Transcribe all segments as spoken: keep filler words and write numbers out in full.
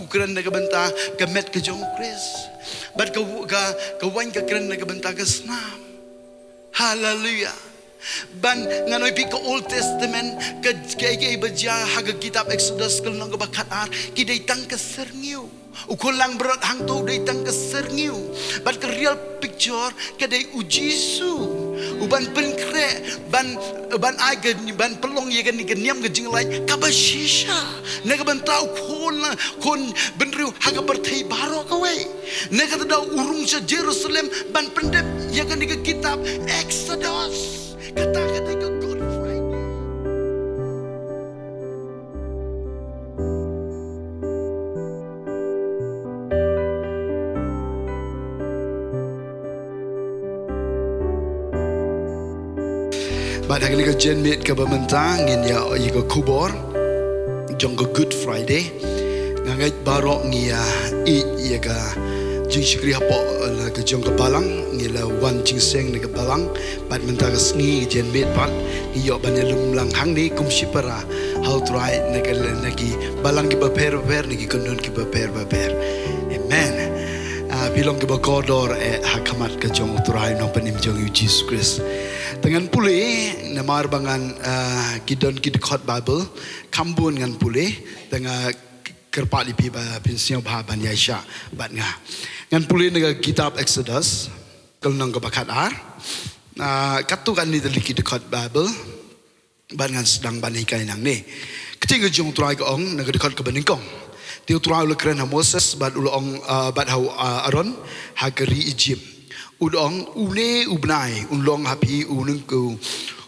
kren na ka bynta ka met ka jong u Khrist. Bad ka, ka, ka waiñ ka kren na ka bynta ka snam. Haleluya. Ban ngan ong ïa phi ka Old Testament, ka, ka, ka, ba jia ha ka kitab Exodus ka lynnong kaba khatar, ki dei tang ka syrngiew. U khun langbrot hangto u dei tang ka syrngiew. Bad ka real picture ka dei u Jisu. U ban pynkhreh, ban, ban ai ka, ban pynlong ïa kane ka niam ka jinglait kaba shisha. Na ka bynta u khun lang, khun bynriew ha ka pyrthei baroh kawei. Na kata ka daw u rung sha Jerusalem ban pyndep ïa kane ka kitab Exodus. Kata ka dei ka Good Friday. Bad ha kane ka janmiet kaba mynta ngin ïa, ïa ka khubor jong ka Good Friday. Nga ngeit baroh ngi ïa, ïa, ïa ka jingshakri hapoh la ka jong ka balang, ngi la wan jingïaseng na ka balang. Bad mynta ka sngi ka janmiet pat ngi ïoh ban ïalum lang hangne kum shipara ha u Trai na ka, na ki balang kiba pher bapher, na ki kynhun kiba pher bapher. Amen. Ah, phi long kiba kordor eh ha khmat ka jong u Trai Nongpynim jong ngi u Jisu Khrist. Te ngan pule namar ba ngan, ah, ki don ki dkhot Bible, kham bun ngan pule, te nga kyrpad ïa phi ba phin sngewbha ban ïaishah bad nga. Ngan pule na ka kitab Exodus, ka lynnong kaba khatar. Ah, katto katne tylli ki dkhot Bible. Bad ngan sdang ban hikai nangne. Ka ktien ka jong u Trai ka ong, na ka dkhot kaba nyngkong. Te u Trai u la kren ha Moses, bad u la ong, ah, bad ha u, ah, Aaron, ha ka ri Egypt. U da ong, une u bnai, un long ha phi u nyngkong,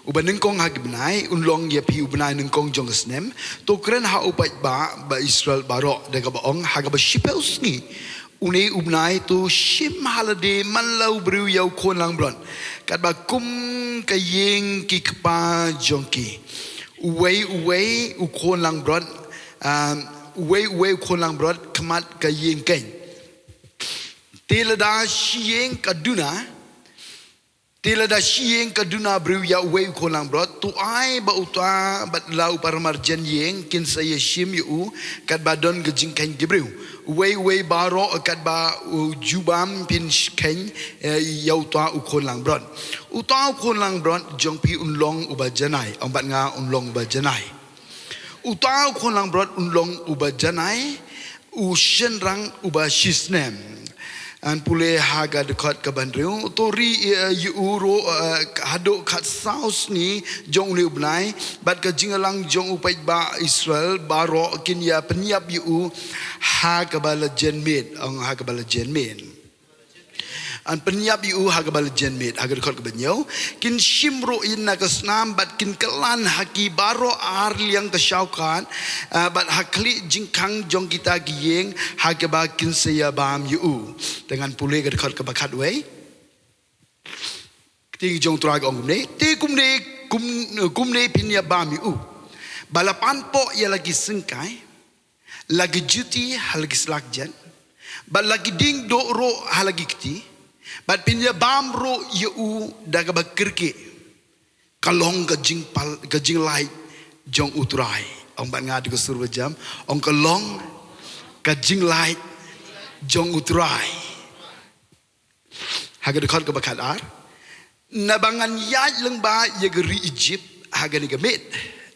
uba nyngkong ha ki bnai, un long ïa phi u bnai nyngkong jong ka snem. To kren ha u paidbah ba Israel baroh, da kaba ong, ha kaba shiphew sngi. Une u bnai to shim ha lade man la u briew ïa u khun langbrot. Katba kum ka ïing ki kpa jong ki. Uwei uwei u khun langbrot, um, uwei uwei u khun langbrot khmat ka ïing keiñ. Te lada shi ïing ka duna, Te lada shi ïing ka duna briew ïa uwei u khun langbrot, to ai ba uta bad la u paramarjan ïing kin sa ïashim ïa u, katba don ka jingkheiñ ki briew. Uwei uwei baroh katba u ju bam phin sh-, kheiñ, eh, ïa uta u khun langbrot. Uta u khun langbrot jong phi un long uba janai, ong bad nga un long uba janai. Uta u khun langbrot un long uba janai, u shynrang uba shisnem. Ngan pule ha ka dkhot kaba hynriew, to ri, eh, ïa u ruh, eh, haduh khatsaw sngi jong une u bnai, bad ka jingïalang jong u paidbah Israel baroh kin ïa pynïap ïa u ha kaba la janmiet, ong ha kaba la janmiet. Yn pynïap ïa u ha kaba la janmiet, ha ka dkhot kaba hynñiew. Kin shim ruh ïa na ka snam bad kin kylla ha ki baroh ar liang ka shawkhat, ah, bad ha khlieh jingkhang jong kita ki ïing ha kaba kin sa ïa bam ïa u. Te ngan pule ka dkhot kaba khatwei. Ka ktien jong u Trai ka ong kumne, te kumne, kum, kumne phin ïa bam ïa u. Ba la pan poh ïa la ki syngkai, la ki juti ha la ki slak jan, bad la ki dieng duh ruh ha la ki kti, bad phin ïa bam ruh ïa u da kaba kyrkieh. Ka long ka jingpal-, ka jinglait jong u Trai. Ong bad nga da ka sur ba jam, ong ka long ka jinglait jong u Trai. Ha ka dkhot kaba khatar. Naba ngan ïaid lyngba ïa ka ri Egypt ha kane ka miet.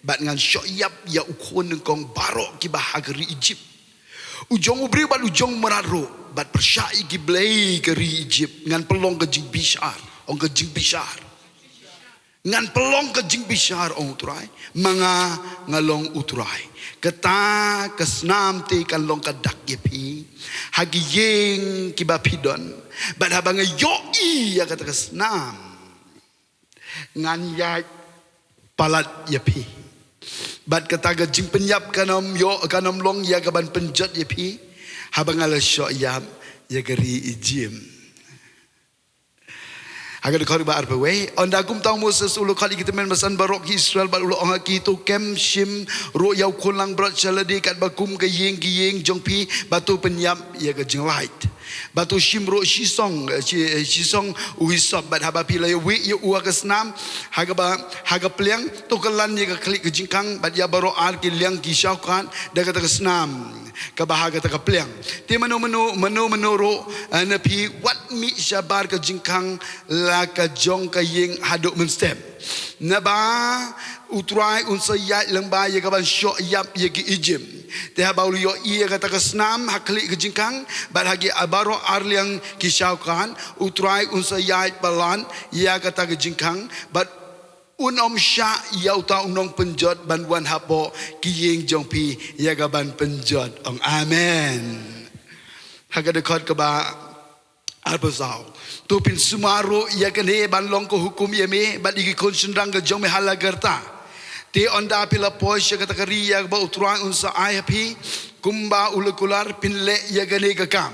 Bad ngan shoh ïap ïa u khun nyngkong baroh kiba ha ka ri Egypt. U jong u briew bad u jong u mrad ruh. Bad pyrshah ïa ki blei ka ri Egypt. Ngan pynlong ka jingbishar. Ong ka jingbishar. Ngan pynlong ka jingbishar, ong u Trai, ma nga nga long u Trai. Kata ka snam te kan long ka dak ïa phi ha ki ïing kiba phi don. Bad haba nga ïohi ïa kata ka snam, ngan ïaid palat ïa phi. Bad kata ka jingpynïap kan ym ïoh, kan ym long ïa kaban pynjot ïa phi haba nga la shoh ïap ïa ka ri Egypt. Ha ka dkhot ba arphew wei. Ynda kumta u Moses u la khot ïa ki tymmen basan baroh ki Israel bad u la ong ha ki, to kem shim ruh ïa u khunlangbrot sha lade katba kum ka ïing ki ïing jong phi, bad to pynïap ïa ka jinglait. Bad to shim ruh shisong, eh, shi-, eh, shisong u hisop, bad haba phi la ïawieh ïa u ha ka snam, ha kaba, ha ka pliang, to kyllon ïa ka khlieh ka jingkhang bad ïa baroh ar ki liang ki shawkat da kata ka snam kaba ha kata ka pliang. Te mano mano, mano mano ruh, eh, na phi wat mih shabar ka jingkhang la ka jong ka ïing haduh mynstep. Naba U Trai un sa ïaid lyngba ïa ka ban shoh ïap ïa ki Ijip. Te haba u la ïohi ïa kata ka snam ha khlieh ka jingkhang bad ha ki baroh ar liang ki shawkat, U Trai un sa ïaid palat ïa kata ka jingkhang bad un ym shah ïa uta u nongpynjot ban wan hapoh ki ïing jong phi ïa ka ban pynjot. Ong amen. Ha ka dkhot kaba arphew saw. To pynsumar ruh ïa kane ban long ka hukum ïa me bad ïa ki khun shynrang ka jong me ha la ka rta. Te ynda phi la poi sha kata ka ri ïa kaba U Trai un sa ai ha phi kumba u la kular, phin leh ïa kane ka kam.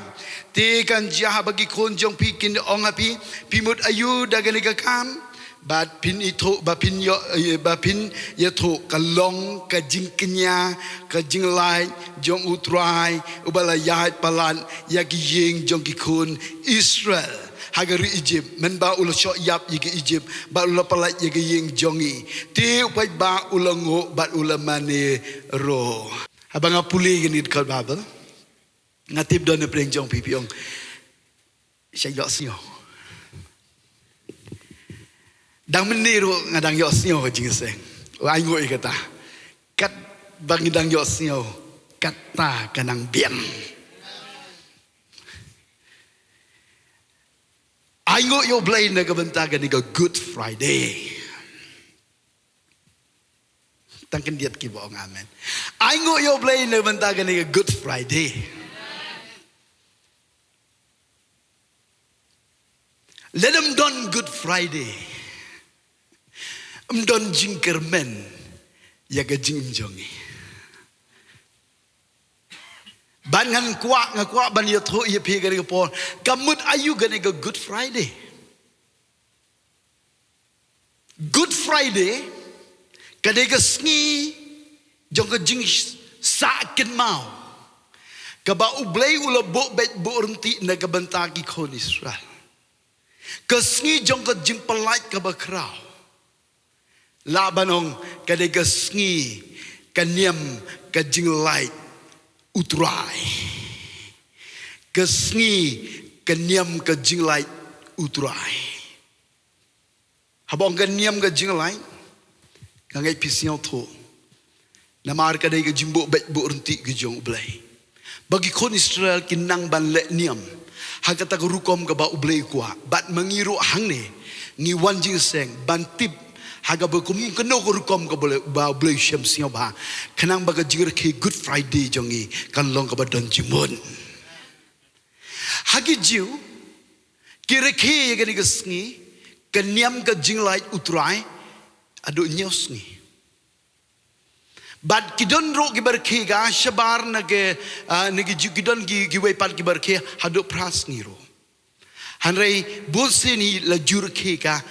Te kan jia haba ki khun jong phi kin ong ha phi, phi mut aïu da kane ka kam? Bad phin ithuh, ba phin ïoh, eh, ba phin ïathuh ka long ka jingkñia ka jinglait jong U Trai uba la ïaid palat ïa ki ïing jong ki khun Israel ha ka ri Ijip, mynba u la shoh ïap ïa ki Ijip bad u la pyllait ïa ki ïing jong ngi. Te u paidbah u la nguh bad u la mane ruh. Haba nga pule ïa kane ka dkhot Baibl, nga tip don na pdeng jong phi phi ong, sha ïohsngew. Dang mynne ruh nga dang ïohsngew ka jingïaseng. Ai nguh ïa kata. Katba ngi dang ïohsngew, kata ka nang biang. Ai nguh ïa U Blei na ka bynta kane ka Good Friday. Tang khyndiat kiba ong amen. Ai nguh ïa U Blei na ka bynta kane ka Good Friday. Lada ym don Good Friday, ym don jingkyrmen ïa ka jingim jong ngi. Bad ngan kwah, nga kwah ban ïathuh ïa phi kane ka por, ka mut aïu kane ka Good Friday. Good Friday ka dei ka sngi jong ka jingsah kynmaw kaba U Blei u la buh beit buh ryntih na ka bynta ki khun Israel. Ka sngi jong ka jingpyllait kaba khraw. Lah ban ong ka dei ka sngi ka niam ka jinglait U Trai. Ka sngi ka niam ka jinglait U Trai. Haba ong ka niam ka jinglait, nga ngeit phi sngewthuh. Namar ka dei ka jingbuh beit buh ryntih ka jong U Blei. Ba ki khun Israel ki nang ban leh niam ha kata ka rukom kaba U Blei u kwah. Bad ma ngi ruh hangne ngi wan jingïaseng ban tip ha kaba kum kano ka rukom kaba U Blei, ba U Blei u shem sngewbha. Khnang ba ka jingrakhe Good Friday jong ngi kan long kaba don jingmut. Ha ki Jiw ki rakhe ïa kane ka sngi ka niam ka jinglait U Trai haduh hynñiew sngi. Bad ki don ruh kiba rakhe ka shabar na ki, ah, na ki Jiw, ki don ki, kiwei pat kiba rakhe haduh phra sngi ruh. Hynrei bunsien hi la ju rakhe ka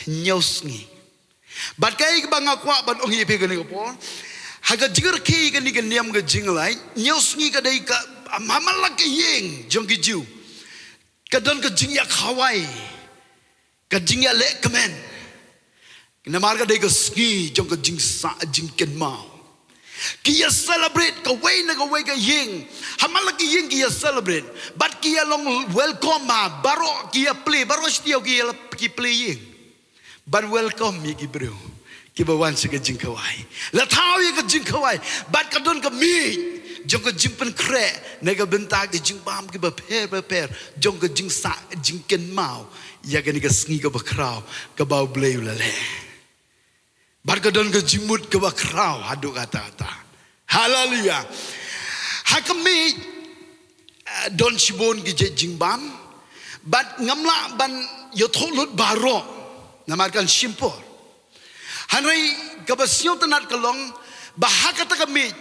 hynñiew sngi. Bad kaei kaba nga kwah ban ong ïa phi kane ka por, ha ka jingrakhe kane ka niam ka jinglait, hynñiew sngi ka dei ka, ha man la ka ïing jong ki Jiw ka don ka jingïakhawai, ka jingïalehkmen. Namar ka dei ka sngi jong ka jingsah jingkynmaw. Ki ïa celebrate kawei na kawei ka ïing. Ha man la ka ïing ki ïa celebrate. Bad ki ïa long welcome ha baroh, ki ïa plie, baroh shi taïew ki ïa la, ki plie ïing. Ban welcome ïa ki briew kiba wan sha ka jingkhawai. La thaw ïa ka jingkhawai. Bad ka don ka miej jong ka jingpynkhreh na ka bynta ka jingbam kiba pher bapher jong ka jingsah jingkynmaw ïa kane ka sngi kaba khraw kaba U Blei u la leh. Bad ka don ka jingmut kaba khraw haduh katta katta. Haleluya. Ha ka miej, eh, don shibun ki jait jingbam. Bad ngam lah ban ïathuh lut baroh namar kan shim por. Hynrei kaba sngewtynnat ka long ba ha kata ka miej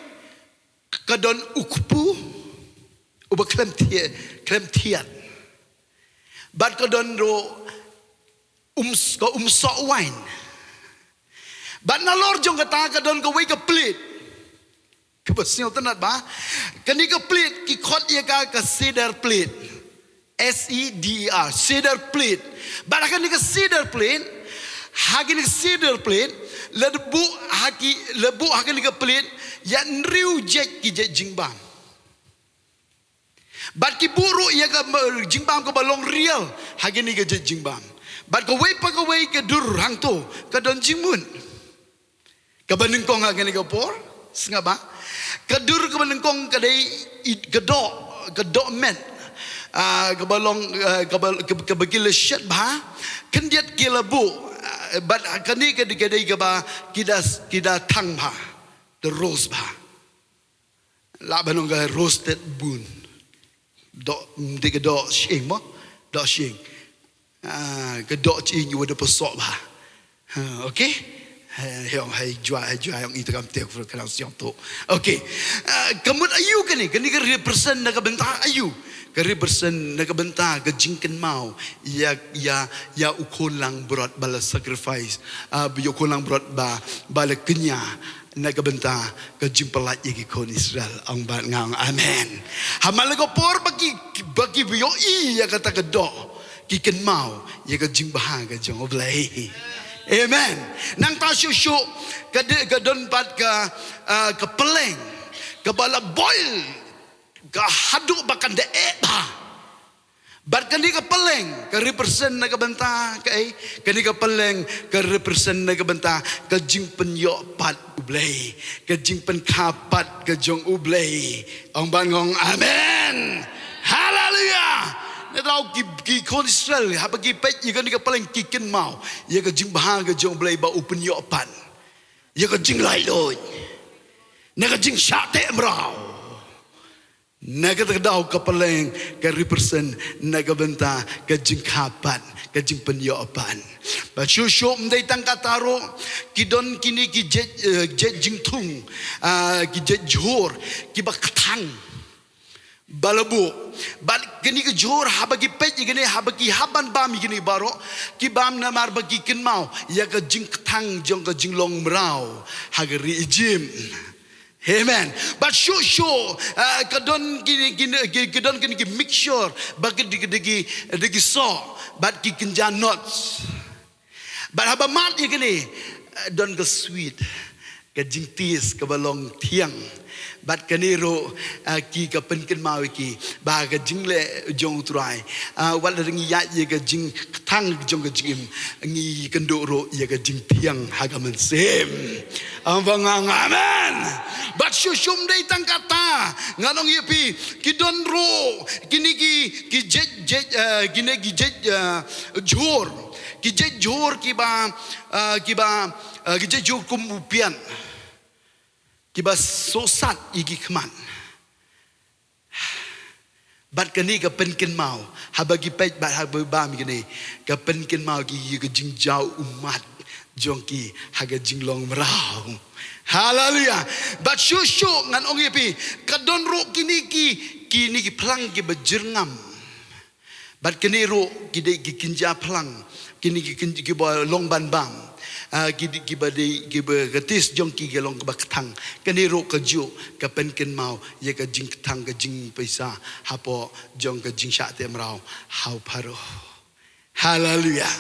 ka don u kpu uba khlem thiat, khlem thiat. Bad ka don ruh um, ka umsoh wine. Bad nalor jong kata ka don kawei ka plit. Kaba sngewtynnat ba. Kane ka plit ki khot ïa ka ka cedar plit. S E D A R, cedar plit. Bad ha kane ka cedar plit, ha kane ka cedar plit, la buh ha ki, la buh ha kane ka plit ïa hynriew jait ki jait jingbam. Bad ki buh ruh ïa ka, eh, jingbam kaba long riel ha kane ka jait jingbam. Bad kawei pa kawei ka dur hangto ka don jingmut. Kaba nyngkong ha kane ka por, sngap ba. Ka dur kaba nyngkong ka dei i-, ka doh, ka doh met. Ah, kaba long, ah, kaba, kaba, kaba ki la shet bha. Khyndiat ki la buh, ah, bad kane ka dei, ka dei kaba ki da, ki da thang bha. The rose bha. Lah ban ong ka roasted bun. Doh, ym dei ka doh shyieng mo? Doh shyieng. Ah, ka doh shyieng ïa u da pynsoh bha. Ha, okay? Ha, ïong hai jua, hai jua ïong ita kam tek fur ka dang siang tu. Okay. Ah, ka mut aïu kane, kane ka represent na ka bynta aïu. Ka represent na ka bynta ka jingkynmaw ïa, ïa, ïa u khun langbrot ba la sacrifice. Ah, ïa u khun langbrot ba, ba la kñia. Na ka bynta ka jingpyllait ïa ki khun Israel. Ong bad nga ong amen. Ha man la ka por ba ki, ba ki ïohi ïa kata ka doh, ki kynmaw ïa ka jingbha ka jong U Blei. Amen. Nangta shuh shuh ka de-, ka don pat ka, ah, ka pylleng kaba la boil ka haduh ba kan da eh bha. Bad kane ka pylleng ka represent na ka bynta kaei? Kane ka pylleng ka represent na ka bynta ka jingpynïoh pat U Blei, ka jingpynkha pat ka jong U Blei. Ong bad nga ong amen. Haleluya. Nangta ki, ki khun Israel haba ki peit ïa kane ka pylleng ki kynmaw ïa ka jingbha ka jong U Blei ba u pynïoh pat. Ïa ka jinglaitluid. Na ka jingshah teh mraw. Na kata ka daw ka pylleng ka represent na ka bynta ka jingkha pat, ka jingpynïoh pat. Bad shuh shuh ym dei tang kata ruh, ki don kine ki jait, eh, jait jingthung, ah, ki jait jhur, kiba kthang. Ba la buh. Bad kine ki jhur haba ki peit ïa kine, haba ki hap ban bam ïa kine baroh, ki bam namar ba ki kynmaw ïa ka jingkthang jong ka jinglong mraw ha ka ri Egypt. Amen. Bad shuh shuh, ah, ka don kine, kine, ki, ki don kine ki mixture, bad ki, ki, ki, ki, ki soh, bad ki kynja nuts. Bad haba mad ïa kine, ah, don ka sweet, ka jingtis, kaba long thiang. Bad kane ruh, ah, ki ka pynkynmaw ïa ki, ba ka jingleh jong U Trai. Ah, wat la dang ïaid ïa ka jing kthang jong ka jingim, ngi kynduh ruh ïa ka jingthiang ha ka mynsiem. Ong bad nga ong amen. Bad shuh shuh ym dei tang kata, ngan ong ïa phi, ki don ruh kine ki, ki jait, jait, eh, kine ki jait, eh, jhur, ki jait jhur kiba, eh, kiba, eh, ki jait jhur kum u pian, kiba sohsat ïa ki khmat. Bad kane ka pynkynmaw, haba ki peit bad haba bam kine, ka pynkynmaw ki ïa ka jingjaw ummat jong ki ha ka jinglong mraw. Haleluya. Bad shuh shuh ngan ong ïa phi, ka don ruh kine ki, kine ki phlang kiba jyrngam. Bad kine ruh ki dei ki kynja phlang, kine ki kyn-, kiba long ban bam. Ah, ki, kiba dei, kiba ka tis jong ki ka long kaba kthang. Kane ruh kajuh ka pynkynmaw ïa ka jingkthang ka jingpisa hapoh jong ka jingshah teh mraw ha u Pharaoh. Haleluya.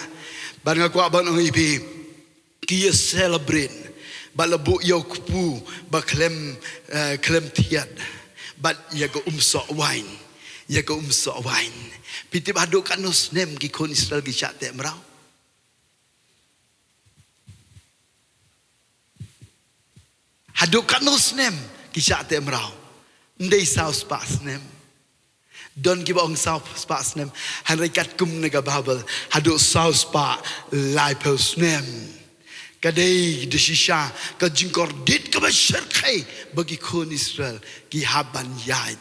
Bad nga kwah ban ong ïa phi, ki ïa celebrate bad la buh ïa u kpu ba khlem, eh, khlem thiat, bad ïa ka umsoh wine, ïa ka umsoh wine. Phi tip haduh katno snem ki khun Israel ki shah teh mraw? Haduh katno snem ki shah teh mraw? Ym dei saw spah snem. Don kiba ong saw spah snem, hynrei katkum na ka Baibl, haduh saw spah laiphew snem. Ka dei da shisha ka jingkordit kaba shyrkhei ba ki khun Israel ki hap ban ïaid.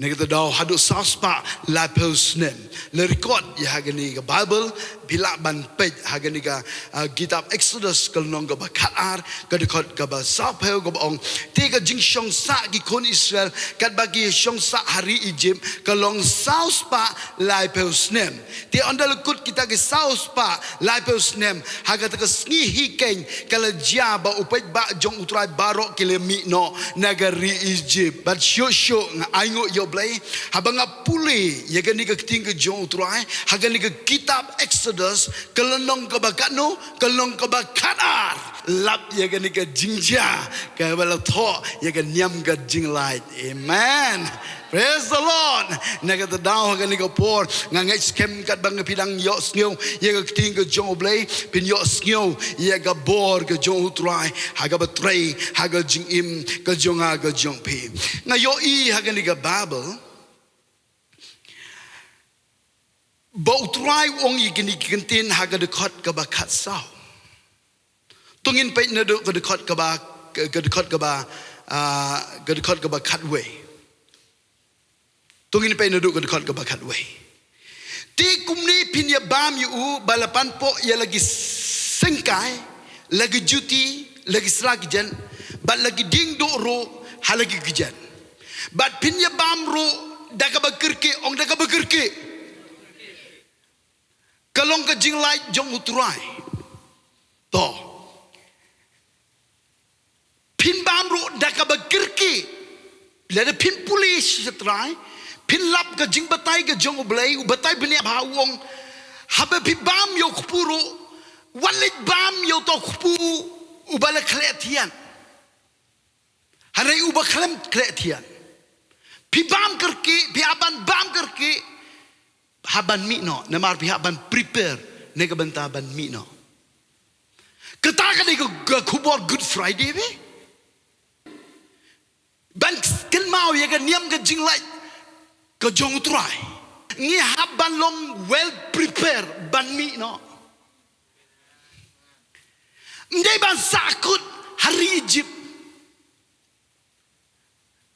Na kata ka daw haduh saw spah laiphew snem. La record ïa ha kane ka Baibl, phi lah ban peit ha kane ka, ah, kitab Exodus ka lynnong kaba khatar, ka dkhot kaba sawphew kaba ong. Te ka jingshong sah ki khun Israel, katba ki shong sah ha ri Ijip, ka long saw spah laiphew snem. Te ynda la kut kita ki saw spah laiphew snem, ha kata ka sngi hi keiñ ka la jia ba u paidbah jong U Trai baroh ki la mih noh na ka ri Ijip. Bad shuh shuh nga ainguh ïa U Blei, haba nga pule ïa kane ka ktien ka jong U Trai ha kane ka kitab Exodus, ka lynnong kaba katno, ka lynnong kaba khatar. Lap ïa kane ka jingjia kaba la thoh ïa ka niam ka jinglait. Amen. Praise the Lord. Na kata ka daw ha kane ka por nga ngeit skhem katba nga phi dang ïohsngew ïa ka ktien ka jong U Blei, phin ïohsngew ïa ka bor ka jong U Trai ha kaba trei ha ka jingim ka jong nga ka jong phi. Nga ïohi ha kane ka Baibl ba U Trai u ong ïa kine ki kyntien ha ka dkhot kaba khatsaw. To ngin peit naduh ka dkhot kaba, ka dkhot kaba, ah, ka dkhot kaba khatwei. To ngin peit naduh ka dkhot kaba khatwei. Te kumne phin ïa bam ïa u ba la panpoh ïa la ki syngkai, la ki juti, la ki sla ki jen, bad la ki dieng duh ruh ha la ki kjat. Bad phin ïa bam ruh da kaba kyrkieh, ong da kaba kyrkieh. Ka long ka jinglait jong U Trai. To. Phin bam ruh da kaba kyrkieh. Lada phin pule sha Trai, phin lap ka jingbatai ka jong U Blei, u batai bniah bha, u ong, haba phi bam ïa u kpu ruh, wat leit bam ïa uto u kpu uba la khleh thiat. Hynrei uba khlem khleh thiat. Phi bam kyrkieh, phi hap ban bam kyrkieh, hap ban mih noh, namar phi hap ban prepare na ka bynta ban mih noh. Kata ka dei ka, ka khubor Good Friday, bad ban kynmaw ïa ka niam ka jinglait ka jong U Trai. Ngi hap ban long well prepare ban mih noh. Ym dei ban sahkut ha ri Ijip.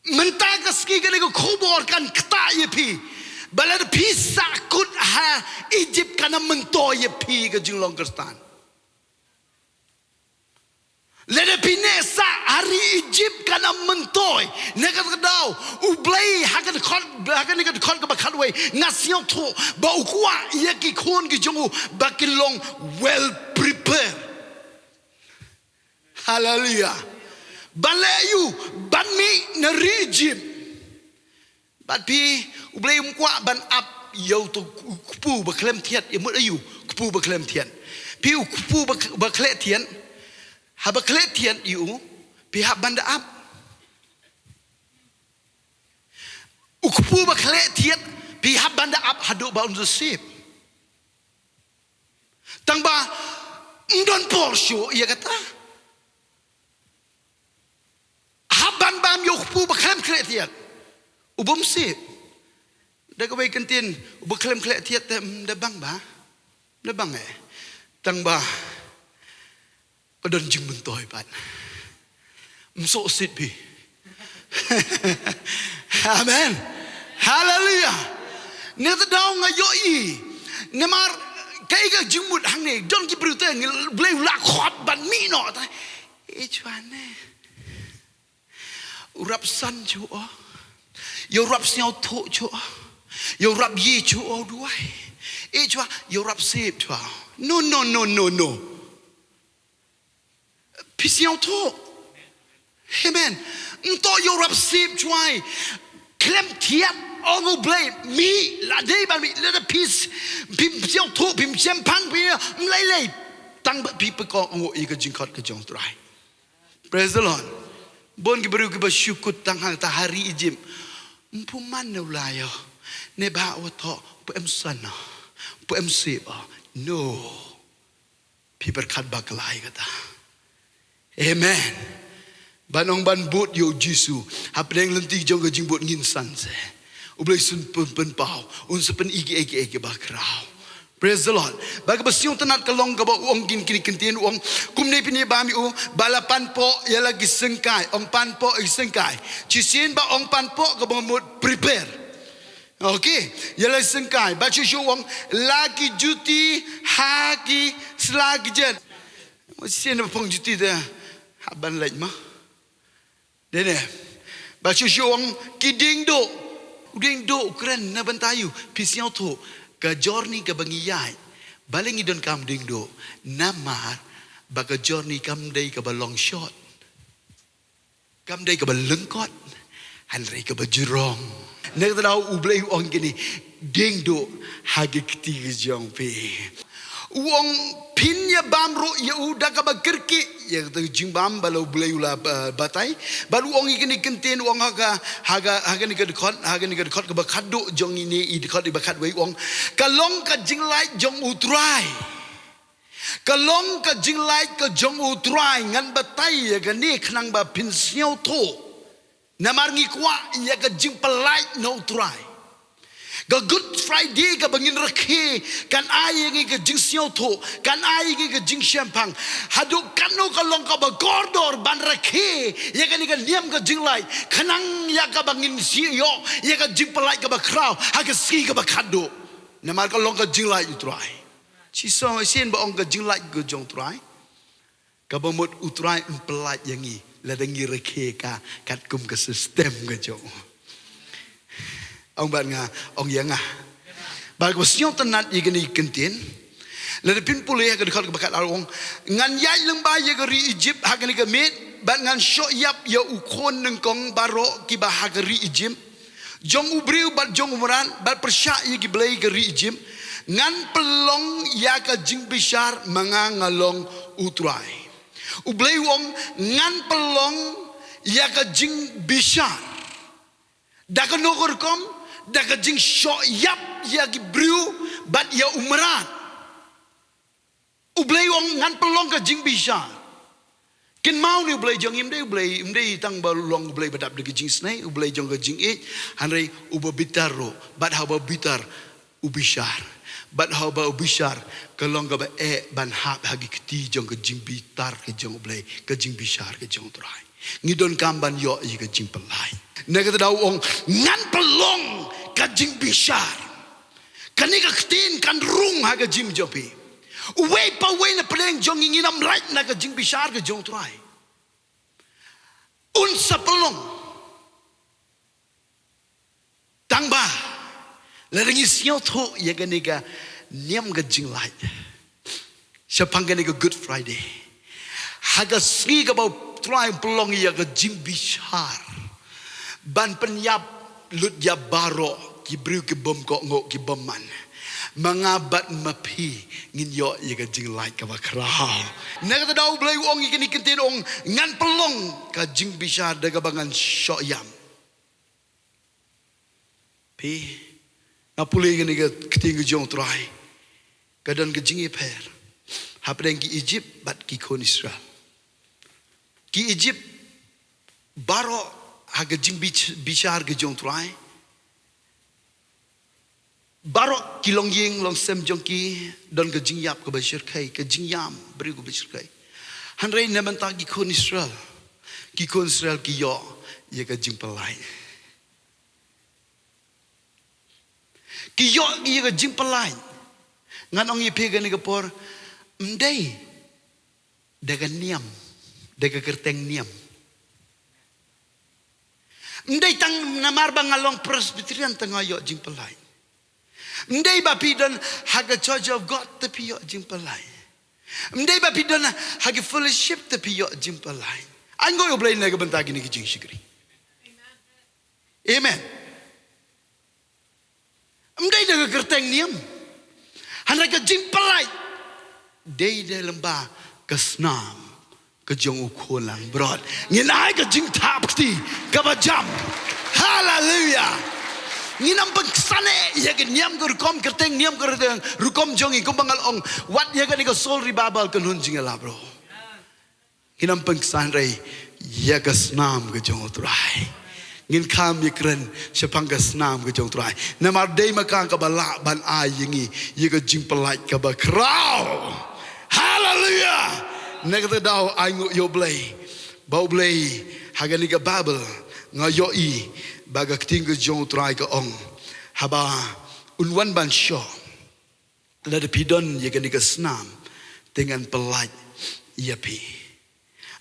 Mynta ka sngi kane ka khubor kan ktah ïa phi ba lada phi sahkut ha Ijip kan ym myntoi ïa phi ka jinglong Khristan. Lada phi neh sah ha ri Ijip kan ym myntoi. Na kata ka daw U Blei ha ka dkhot, ha kane ka dkhot kaba khatwei, nga sngewthuh ba u kwah ïa ki khun ki jong u ba kin long well prepared. Haleluia. Ban leh aïu? Ban mih na ri Ijip. Bad phi, U Blei um kwah ban ap ïa uto u kpu ba khlem thiat, ïa mut aïu? Kpu ba khlem thiat. Phi, u kpu ba, ba khleh thiat, haba khleh thiat ïa u, phi hap ban da ap. U kpu ba khleh thiat, phi hap ban da ap haduh ba un da sep. Tang ba ym don por shuh ïa kata. Hap ban bam ïa u kpu ba khlem khleh thiat, u bym sep. Da kawei ka ktien, u ba khlem khleh thiat te, ym da bang ba, ym da bang eh. Tang ba ka don jingmyntoi pat. Ym sohsit phi. Amen. Haleluia. Na kata ka daw nga ïohi. Namar kaei ka jingmut hangne, don ki briew te ngi, U Blei u la khot ban mih noh, te. Eh, shuwa ne. U rap san shuh o. Ïa u rap sngewthuh shuh o. Ïa u rap ïeh shuh o duwai. Eh, shuwa, ïa u rap sep shuh o. No, no, no, no, no. Phi sngewthuh? Amen. Ym toh ïa u rap sep shuwa. Khlem thiat, ong U Blei, mih, la dei ban mih, lada phi s-, phim sngewthuh, phim shemphang, phim, ym lei lei. Tang ba phi pynkohnguh ïa ka jingkhot ka jong U Trai. Praise the Lord. Bun ki briew kiba shu kut tang hangta ha ri Ijip. Ym pu man ne u lai o. Ne ba u thoh, pu em san o. Pu em sep o. No. Phi pyrkhat bakla ïa kata. Amen. Ban ong ban bud ïa U Jisu. Hapdeng lynti jong ka jingbud ngin san se. U Blei un pyn-, pynpaw. Un sa pyni kiei kiei kiba khraw. Praise the Lord. Ba kaba sngewtynnat ka long kaba u ong kine ki ktien, u ong kumne, pynbam ïa u, ba la pan poh ïa la ki syngkai, ong pan poh ïa ki syngkai. Shisien ba ong pan poh kaba mut prepare. Okay, ïa la ki syngkai. Ba shu shu ong la ki juti ha ki sla ki jen. Shisien ba phong juti te ha ban leit ma. Dei ne. Ba shu shu ong ki dieng duh. U dieng duh u kren na bynta ïa u, phi sngewthuh, ka journey kaba ngi ïaid, balei ngi donkam dieng duh? Namar ba ka journey kam dei kaba long short, kam dei kaba lyngkot, hynrei kaba jrong. Na kata daw U Blei u ong kine, dieng duh ha ki kti ki jong phi. U ong phin ïa bam ruh ïa u da kaba kyrkieh ïa kata ka jingbam ba la U Blei u la, uh, batai. Bad u ong ïa kine ki ktien, u ong ha ka, ha ka, ha kane ka dkhot, ha kane ka dkhot kaba khatduh jong ine i dkhot iba khatwei, u ong ka long ka jinglait jong U Trai. Ka long ka jinglait ka jong U Trai. Ngan batai ïa kane khnang ba phin sngewthuh. Namar ngi kwah ïa ka jingpyllait na U Trai. Ka Good Friday kaba ngin rakhe kan ai ïa ngi ka jingsngewthuh, kan ai ïa ngi ka jingshemphang. Haduh katno ka long kaba kordor ban rakhe ïa kane ka niam ka jinglait, khnang ïa kaba ngin ïoh ïa ka jingpyllait kaba khraw ha ka sngi kaba khatduh. Namar ka long ka jinglait U Trai. Shisien ba ong ka jinglait ka jong U Trai, kaba mut U Trai un pyllait ïa ngi lada ngi rakhe ka katkum ka system ka jong u. Ong bad nga, ong ïa nga. Bad kaba sngewtynnat ïa kine ki ktien, lada phin pule ha ka dkhot kaba khatar, u ong, ngan ïaid lyngba ïa ka ri Ijipt ha kane ka miet, bad ngan shoh ïap ïa u khun nyngkong baroh kiba ha ka ri Ijipt, jong u briew bad jong u mrad, bad pyrshah ïa ki blei ka ri Ijipt. Ngan pynlong ïa ka jingbishar, ma nga nga long U Trai. U Blei u ong ngan pynlong ïa ka jingbishar. Da kano ka rukom? Da ka jingshoh ïap ïa ki briew bad ïa u mrad. U Blei u ong ngan pynlong ka jingbishar. Kynmaw ne U Blei jong ngi ym dei U Blei, ym dei tang ba long U Blei ba dap da ka jingisynei, U Blei jong ka jingïeit, hynrei uba bitar ruh, bad haba bitar u bishar. Bad haba u bishar, ka long kaba eh ban hap ha ki kti jong ka jingbitar ka jong U Blei, ka jingbishar ka jong U Trai. Ngi donkam ban ïoh ïa ka jingpyllait. Na kata daw u ong ngan pynlong ka jingbishar. Kane ka ktien kan rung ha ka jingim jong phi. Uwei pa uwei na pdeng jong ngi ngin ym lait na ka jingbishar ka jong U Trai. Un sa pynlong. Tang ba lada ngi sngewthuh ïa kane ka niam ka jinglait shaphang kane ka Good Friday, ha ka sngi kaba U Trai un pynlong ïa ka jingbishar ban pynïap lut ïa baroh ki briew ki bym kohnguh ki bym man, ma nga bad ma phi ngin ïoh ïa ka jinglait kaba khraw. Na kata daw U Blei u ong ïa kine ki ktien, u ong ngan pynlong ka jingbishar da kaba ngan shoh ïap. Phi, nga pule kane ka ktien ka jong U Trai, ka don ka jingïapher hapdeng ki Ijipt bad ki khun Israel. Ki Ijipt baroh ha ka jingbishar ka jong U Trai, baroh ki longïing longsem jong ki don ka jingïap kaba shyrkhei, ka jingïam briew kaba shyrkhei. Hynrei na bynta ki khun Israel, ki khun Israel ki ïoh ïa ka jingpyllait. Ki ïoh ïa ka jingpyllait. Ngan ong ïa phi kane ka por, ym dei da ka niam, da ka kyrteng niam. Ym dei tang namar ba nga long Presbyterian te nga ïoh jingpyllait. Ym dei ba phi don ha ka Church of God te phi ïoh jingpyllait. Ym dei ba phi don ha ka fellowship te phi ïoh jingpyllait. Ai nguh ïa U Blei na ka bynta kine ki jingshakri. Amen. Ym dei da ka kyrteng niam. Hynrei ka jingpyllait dei da lyngba ka snam ka jong U Khun langbrot. Ngin ai ka jingthap kti kaba jam. Haleluya. Ngin ym pynksan eh ïa ka niam ka rukom, kyrteng niam ka rukom jong ngi, kumba nga la ong, wat ïa kane ka Soul Revival kynhun jingïalap ruh. Ngin ym pynksan, hynrei ïa ka snam ka jong U Trai. Ngin kham ïakren shaphang ka snam ka jong U Trai. Namar dei ma ka kaba lah ban ai ïa ngi ïa ka jingpyllait kaba khraw. Haleluya. Na kata ka daw ai nguh ïa U Blei ba U Blei ha kane ka Baibl nga ïohi ba ka ktien ka jong U Trai ka ong, haba un wan ban shoh, lada phi don ïa kane ka snam, te ngan pyllait ïa phi.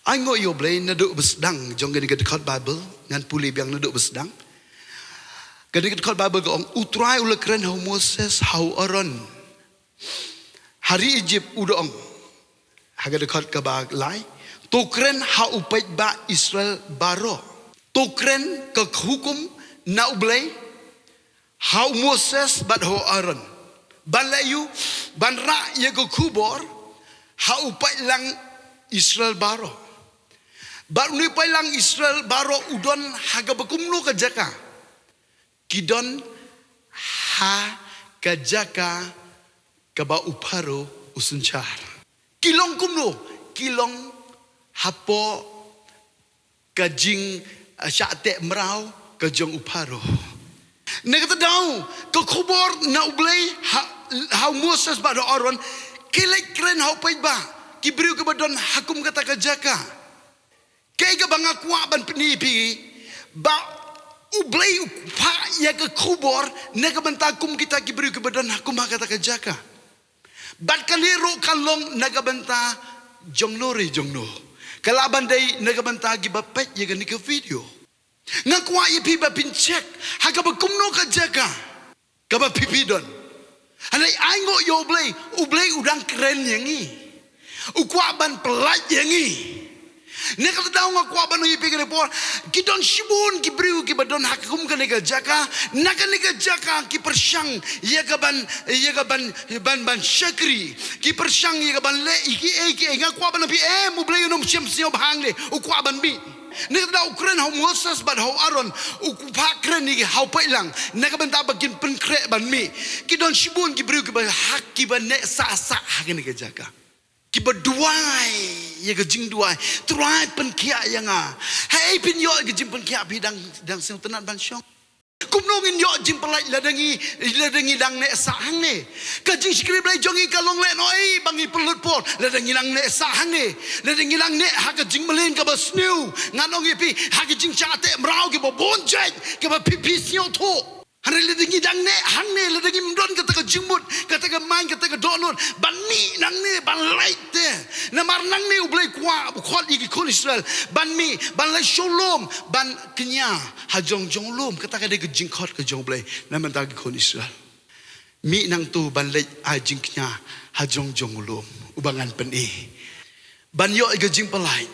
Ai nguh ïa U Blei, naduh ba sdang jong kane ka dkhot Baibl, ngan pule biang naduh ba sdang. Kane ka dkhot Baibl ka ong, U Trai u la kren ha u Moses, ha u Aaron ha ri Ijipt, u da ong, ha ka dkhot kaba lai, to kren ha u paidbah Israel baroh. To kren ka hukum na U Blei ha u Moses bad ha u Aaron, ban leh aïu? Ban rah ïa ka khubor ha u paidlang Israel baroh. Bad une u paidlang Israel baroh u don ha kaba kumno ka jaka? Ki don ha ka jaka kaba u Pharaoh u synshar. Ki long kumno? Ki long hapoh ka jing, eh, shah teh mraw ka jong u Pharaoh. Na kata ka daw, ka khubor na U Blei ha, ha u Moses bad ha u Aaron, ki leit kren ha u paidbah, ki briew kiba don ha kum kata ka jaka. Kaei kaba nga kwah ban pyni ïa phi, ba U Blei u phah ïa ka khubor na ka bynta kum kita ki briew kiba don ha kum ha kata ka jaka. Bad kane ruh kan long na ka bynta jongno re jongno. Ka lah ban dei na ka bynta kiba peit ïa kane ka video. Nga kwah ïa phi ba phin check ha kaba kumno ka jaka kaba phi phi don. Hynrei ai nguh ïa U Blei, U Blei u dang kren ïa ngi. U kwah ban pyllait ïa ngi. Na kata ka daw nga kwah ban ong ïa phi kane por, ki don shibun ki briew kiba don ha kum kane ka jaka, na kane ka jaka ki pyrshang ïa ka ban, ïa ka ban, ban, ban shakri. Ki pyrshang ïa ka ban leh ïa kiei kiei. Nga kwah ban ong ïa phi, em, U Blei um shym sngew bha hangne, u kwah ban mih. Na kata ka daw u kren ha u Moses bad ha u Aaron, u phah kren ïa ki ha u paidlang, na ka bynta ba kin pynkhreh ban mih. Ki don shibun ki briew kiba ha, kiba neh sah sah ha kane ka jaka. Kiba duwai ïa ka jingduwai, Trai pynkhiah ïa nga. Haei phin ïoh ïa ka jingpynkhiah phi dang, dang sngewtynnat ban shong? Kumno ngin ïoh jingpyllait lada ngi, lada ngi dang neh sah hangne? Ka jingshakri Blei jong ngi ka long lehnohei ba ngi pynlut por lada ngi dang neh sah hangne. Lada ngi dang neh ha ka jingmlien kaba sniew, ngan ong ïa phi, ha ka jingshah teh mraw kiba bun jait, kiba phi phi sngewthuh. Hynrei lada ngi dang neh hangne, lada ngim don kata ka jingmut, kata ka mind, kata ka dohnud ban mih nangne, ban leit te. Namar nangne U Blei u kwah, u khot ïa ki khun Israel ban mih, ban leit sha u lum, ban kñia ha jong jong u lum. Kata ka dei ka jingkhot ka jong U Blei na ka bynta ki khun Israel. Mih nangto ban leit ai jingkñia ha jong jong u lum uba ngan pyni. Ban ïoh ïa ka jingpyllait,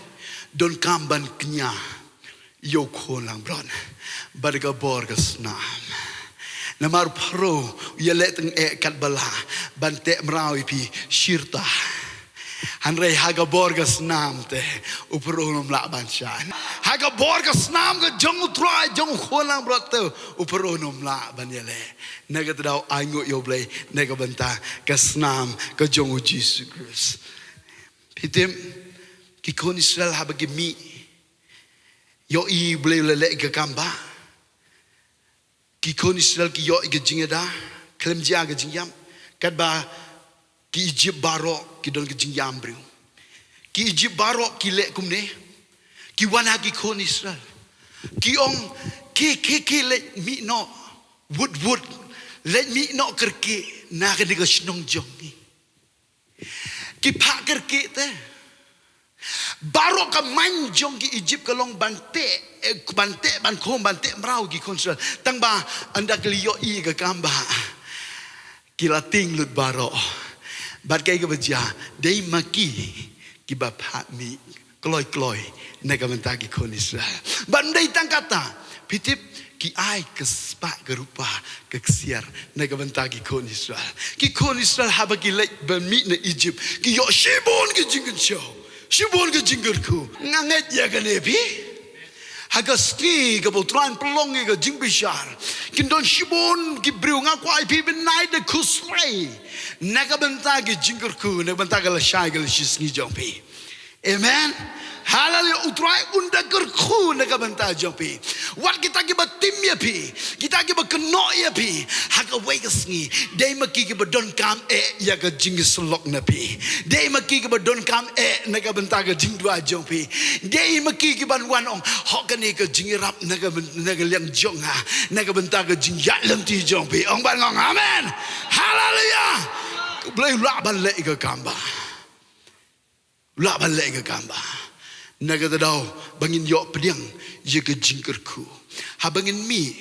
donkam ban kñia ïa u khun langbrot bad ka bor ka snam. Namar u Pharaoh u ïaleh tang eh katba lah ban teh mraw ïa phi shi rta. Hynrei ha ka bor ka snam te u Pharaoh um lah ban shah. Ha ka bor ka snam ka jong U Trai jong u khun langbrot te u Pharaoh um lah ban ïaleh. Na kata ka daw ai nguh ïa U Blei na ka bynta ka snam ka jong U Jisu Khrist. Phi tip, ki khun Israel haba ki mih, ïohi U Blei u la leh ïa ka kam ba, ki khun Israel ki ïoh ïa ka jingïada khlem jia ka jingïap. Katba ki Ijipt baroh ki don ka jingïam briew. Ki Ijipt baroh ki leh kumne, ki wan ha ki khun Israel, ki ong, khie khie khie leit mih noh wut wut, leit mih noh kyrkieh na kane ka shnong jong ngi. Ki phah kyrkieh te. Baroh ka mind jong ki Ijipt ka long ban teh, eh, ban teh, ban khum, ban teh mraw ki khun Israel. Tang ba ynda ki la ïohi ïa ka kam ba, ki la tieng lut baroh. Bad kaei kaba jia, dei ma ki kiba phah mih kloi kloi na ka bynta ki khun Israel. Bad ym dei tang kata, phi tip, ki ai ka spah ka rupa ka ksiar na ka bynta ki khun Israel. Ki khun Israel haba ki leit ban mih na Ijipt, ki ïoh shibun ki jingkynshew, shibun ki jingkyrkhu. Nga ngeit ïa kane phi. Ha ka sngi kaba U Trai un pynlong ïa ka jingbishar, kin don shibun ki briew, nga kwah ïa phi ban ai da khuslai na ka bynta ki jingkyrkhu, na ka bynta ka lashai ka lashisngi jong phi. Amen. Haleluya, U Trai un da kyrkhu na ka bynta jong phi. Wat kita kiba tim ïa phi, kita kiba kynnoh ïa phi ha kawei ka sngi, dei ma ki kiba donkam eh ïa ka jingïasyllok na phi. Dei ma ki kiba donkam eh na ka bynta ka jingduwai jong phi. Dei ma ki kiban wan ong, hok kane ka jingïarap na ka byn-, na ka liang jong nga, na ka bynta ka jingïaid lynti jong phi. Ong bad nga ong amen. Haleluya. U Blei u lah ban leh ïa ka kam ba. Lah ban leh ïa ka kam ba. Na kata daw ba ngin ïoh pdiang ïa ka jingkyrkhu. Haba ngin mih,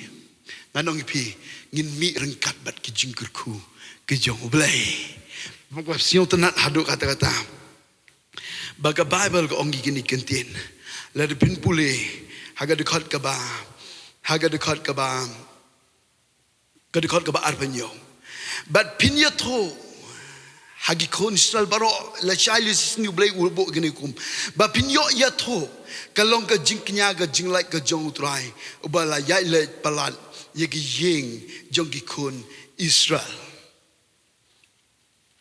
ngan ong ïa phi, ngin mih ryngkat bad ka jingkyrkhu ka jong U Blei. Ba nga sngew tynnad haduh katta katta ba ka Baibl ka ong ïa kine ki kyntien. Lada phin pule ha ka dkhot kaba, ha ka dkhot kaba Ka dkhot kaba arphew hynñiew. Bad phin ïathuh ha ki khun Israel baroh, lashai lashisngi U Blei u buh kane ka hukum. Ba phin ïoh ïathuh ka long ka jingkñia ka jinglait ka jong U Trai, uba la ïaid leit palat ïa ki ïing jong ki khun Israel.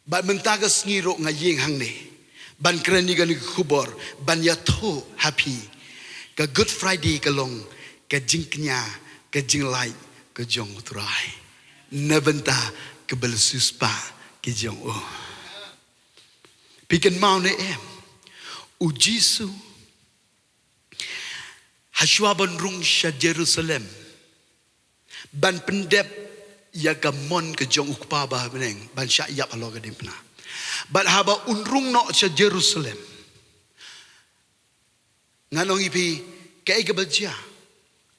Bad mynta ka sngi ruh nga ïeng hangne ban kren ïa kane ka khubor, ban ïathuh ha phi, ka Good Friday ka long ka jingkñia ka jinglait ka jong U Trai na bynta ka ba la siewspah ka jong u. Phi kynmaw ne em, U Jisu, hashwa ban rung sha Jerusalem ban pyndep ïa ka mon ka jong U Kpa ba ha bneng ban shah ïap halor ka diengphna. Bad haba un rung noh sha Jerusalem, ngan ong ïa phi kaei kaba jia.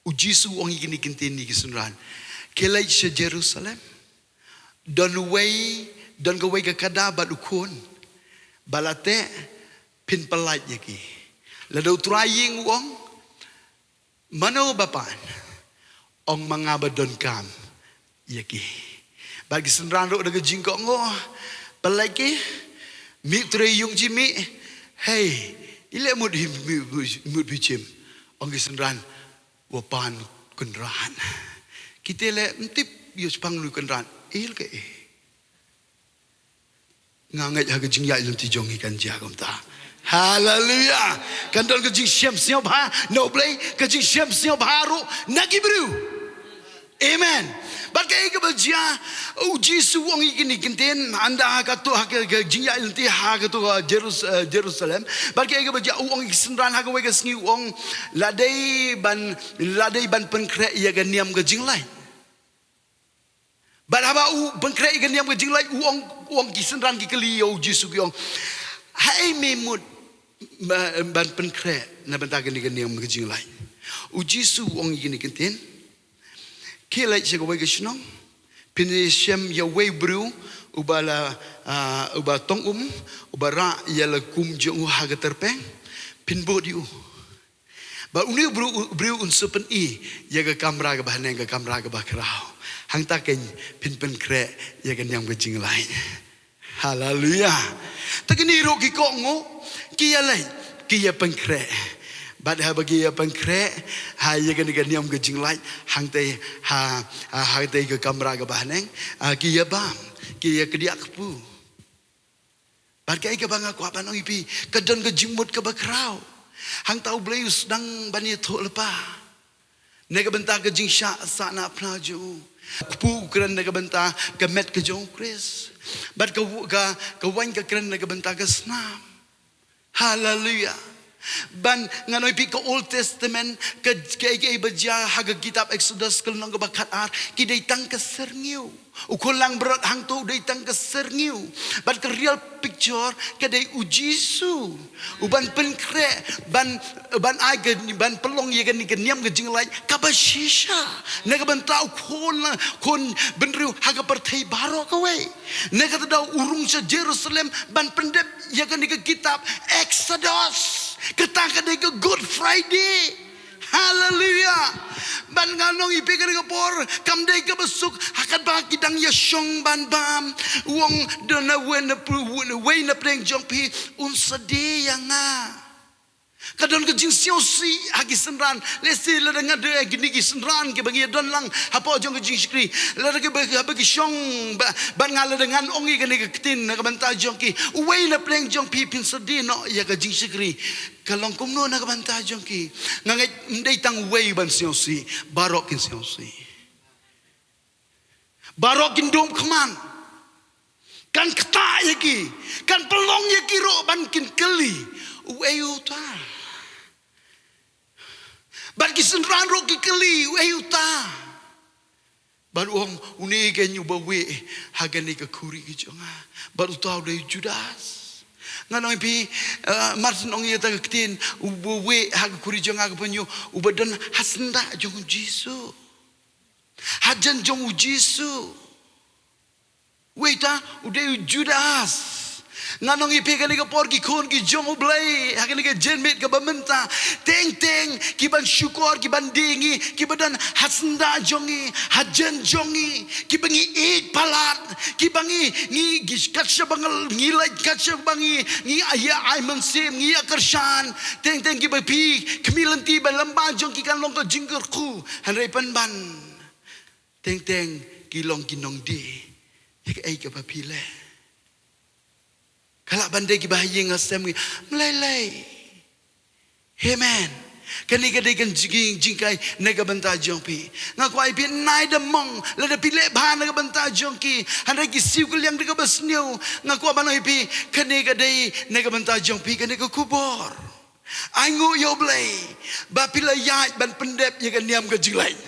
U Jisu u ong ïa kine ki kyntien ïa ki synran, khie leit sha Jerusalem, don uwei, don kawei ka kada bad u khun ba la teh, phin pyllait ïa ki. Lada U Trai ïing u ong, mano ba pan? Ong, ma nga ba donkam ïa ki. Bad ki synran ruh da ka jingkohnguh, pyllait ki, mih trei ïung jingmih. Hei, i leh mut hi, mut, mut phi shim? Ong ki synran, wa pan Kynrad. Kita leh ym tip ïa shaphang une u Kynrad. Ei, ka ei. Nga ngeit ha ka jingïaid lynti jong ngi kan jia kumta. Haleluya. Kan don ka jingshem sngewbha na U Blei, ka jingshem sngewbha ruh na ki briew. Amen. Bad kaei kaba jia, U Jisu u ong ïa kine ki kyntien, ynda ha kato, ha ka, ka jingïaid lynti ha kato, uh, Jerus-, uh, Jerusalem. Bad kaei kaba jia, u ong ïa ki synran ha kawei ka sngi, u ong, la dei ban, la dei ban pynkhreh ïa ka niam ka jinglait. Bad haba u pynkhreh ïa ka niam ka jinglait, u ong, u ong, ki synran ki kylli ïa U Jisu, ki ong, haei me mut, ma, ban pynkhreh na bynta kane ka niam ka jinglait? U Jisu u ong ïa kine ki kyntien, khie leit sha kawei ka shnong, phin ïashem ïa uwei u briew uba la, ah, uba tong um, uba rah ïa la kum jong u ha ka tyrpeng, phin bud ïa u. Bad une u briew, u briew un sa pyni ïa ka kamra kaba haneng, ka kamra kaba khraw. Hangta keiñ phin pynkhreh ïa ka niam ka jinglait. Haleluya. Te kine ruh ki kohnguh, ki ïaleit, ki ïapynkhreh. Bad haba ki ïapynkhreh, ha ïa kane ka niam ka jinglait, hangta ha, ha, hangta ka kamra kaba haneng, ha, ki ïabam, ki ïakdiah kpu. Bad kaei kaba nga kwah ban ong ïa phi, ka don ka jingmut kaba khraw. Hangta U Blei u sdang ban ïathuhlypa na ka bynta ka jingshah sahnarphna jong u. Kpu u kren na ka bynta ka met ka jong U Khrist. Bad ka, ka, ka waiñ ka kren na ka bynta ka snam. Haleluya. Ban ngan ong ïa phi, ka Old Testament, ka, kaei kaei ba jia ha ka kitab Exodus ka lynnong kaba khatar, ki dei tang ka syrngiew. U khun langbrot hangto u dei tang ka syrngiew. Bad ka real picture ka dei U Jisu. U ban pynkhreh, ban, ban ai ka, ban pynlong ïa kane ka niam ka jinglait kaba shisha na ka bynta u khun, khun bynriew ha ka pyrthei baroh kawei. Na kata daw u rung sha Jerusalem ban pyndep ïa kane ka kitab Exodus. Kata ka dei ka Good Friday. Haleluya. Bad ngan ong ïa phi, kane ka por kam dei kaba suk ha kaba ki dang ïashong ban bam. U ong, don uwei na pr-, uwei na pdeng jong phi un sa die ïa nga. Ka don ka jingsngewsih ha ki synran. Lehse lada nga dei kine ki synran kiba ngi don lang hapoh jong ka jingshakri, lada kiba, haba ki shong ba, bad nga, lada ngan ong ïa kane ka ktien na ka bynta jong ki, uwei na pdeng jong phi phin sa die noh ïa ka jingshakri, ka long kumno na ka bynta jong ki? Nga ngeit ym dei tang uwei ban sngewsih, baroh kin sngewsih. Baroh kin dum khman. Kan ktah ïa ki, kan pynlong ïa ki ruh ban kin kylli, uei uta? Bad ki synran ruh ki kylli, uei uta? Bad u ong, une ken uba wieh ha kane ka khuri ka jong nga. Bad uta u dei u Judas. Ngan ong ïa phi, eh, Martin ong ïa ta ka ktien, uba wieh ha ka khuri jong nga ka pynïoh, uba don ha syndah jong u Jisu. Hajan jong u Jisu. Uwei uta, u dei u Judas. Ngan ong ïa phi kane ka por ki khun ki jong U Blei, ha kane ka janmiet kaba mynta. Teng teng, ki ban shukor, ki ban die ïa ngi, kiba don ha syndah jong ngi, hajan jong ngi, kiba ngi ïeit palat, kiba ngi, ngi, ngi, kat shaba ngi, ngi leit, kat shaba ngi, ngi ïa ai mynsiem, ngi ïa kyrshan. Teng teng kiba phi, khmih lynti ba lyngba jong ki kan long ka jingkyrkhu. Hynrei pynban. Teng teng ki long ki nongdie ïa kaei kaba phi leh. Ka lah ban dei kiba ha ïing ha sem ngi, ym lei lei. Amen. Kane ka dei ka jing, jingkai na ka bynta jong phi. Nga kwah ïa phi, nai da mong, lada phi leh bha na ka bynta jong ki, hynrei ki siew kylliang da kaba sniew. Nga kwah ban ong ïa phi, kane ka dei na ka bynta jong phi, kane ka khubor. Ai nguh ïa U Blei ba phi la ïaid ban pyndep ïa ka niam ka jingleh.